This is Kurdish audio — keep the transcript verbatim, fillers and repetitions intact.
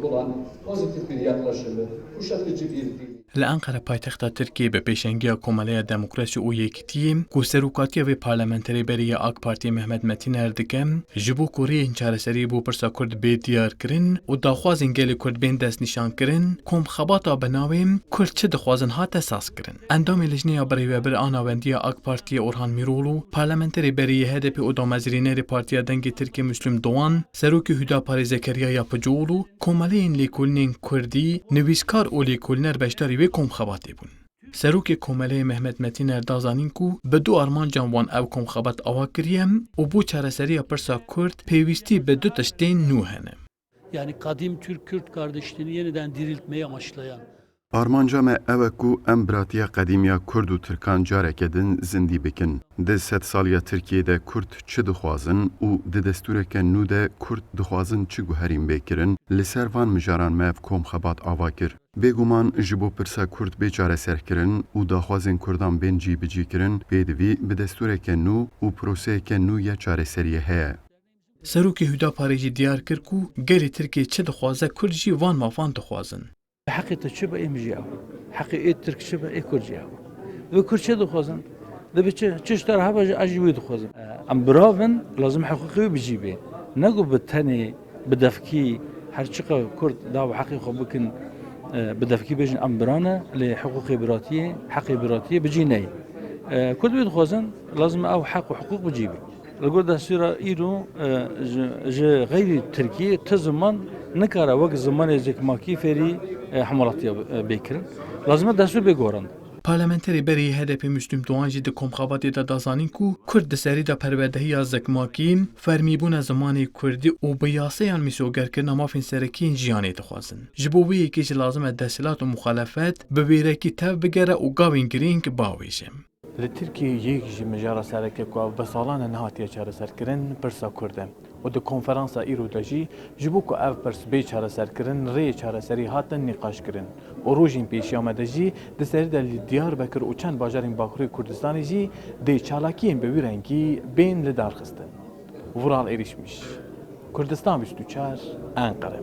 olan pozitif bir yaklaşımı, kuşatıcı bir dil. Li Enqere paytexta Tirkiyê bi pêşengiya Komeleya Demokrasî û Yekîtiyê ku serokatiya vê parlamenterê berî ya AK Partiyê Mehmet Metîner dike, ji bo ku rêyên çareseriyê bo pirsa Kurd bê diyar kirin û daxwazên gelê Kurd bên destnîşan kirin, komxebata bi navê Kurd çi dixwazin hate saz kirin. Endamê Lijneya Birêvebir a Navendiya AK Partiyê Orhan Mîroglu, parlamenterê berî yê H D P û damezrînerê Partiya Dengê Tirkiyê Müslüm Doğan, serokê Hüdaparê Zekeriya Yapıcıoğlu, komeleyên lêkolînên Kurdî, nivîskar û lêkolîner beşdarî vê komxebatê bûn. Serokê Komeleyê Mehmet Metîner da zanîn ku bi du armancan wan ev komxebat ava kiriye û bo çareseriya pirsa Kurd pêwîstî bi du tiştên nû hene. Yani kadim Türk-Kürt kardeşliğini yeniden diriltmeyi amaçlayan. Armanca me ew e ku em biratiya qedîm ya Kurd û Tirkan careke din zindî bikin. Di sedsaliya Tirkiyê de Kurd çi dixwazin û di destûreke nû de Kurd dixwazin çi guherîn bê kirin, li ser van mijaran me ev komxebat ava kir. Bêguman ji bo pirsa Kurd bê çareserkirin û daxwazên Kurdan bên cîbicîkirin, pêdivî bi destûreke nû û proseyeke nû ya çareseriyê heye. Serokê Hüdaparê jî diyar kir ku gelê Tirkiyê çi dixwaze Kurd jî van mafan dixwazin. Heqê te çi be ê min jî ew. Heqê ê Tirk çi be ê Kurd jî ew. Vê Kurd çi dixwazin? Divê çi, çi ji te re hebe jî ez jî wê dixwazim. Em birav in, lazim heqûqê wê bi cî bê. Ne ku bi tenê, bi devkî, her çiqa Kurd dav heqê xwe bikin, e, bi devkî bêjin em bira ne, lê heqûqê biratiyê, heqê biratiyê bi cî neyê. E, Kurd wê dixwazin, lazim e ew heq û hiqûq bi cî bê. Li gor destûra îro, e, ji, ji xeyrî Tirkî ti ziman nikare wek zimanê zikmakî fêrî, e, hemwelatî bê kirin. Lazim e destûr bê gorand. Parlamenterê berê yê H D P Müslüm Doğan jî di komxebatê de da zanîn ku Kurd di serî de perwerdehiya zikmakî, fermîbûna zimanê Kurdî û bi yasayan mîsogerkirina mafên serekî yên jiyanê dixwazin. Ji bo vê yekê jî lazim e desthilat û muxalefet bi wêrekî tev bigere û gavên girîng biawêje. Li Tirkiyeyê yek ji mijara sereke ku ev bi salan e nehatiye çareserkirin, pirsa Kurd e û di konferansa îro de jî ji bo ku ev pirs bê çareserkirin, rêyê çareserî hatin nîqaşkirin û rojên pêşiya me de jî di serî de li Diyarbekir û çend bajarên Bakurê Kurdistanê jî dê çalakiyên bi wî rengî bên lidarxistin. Vural Erişmiş, Kurdistan bîst û çar, Enqere.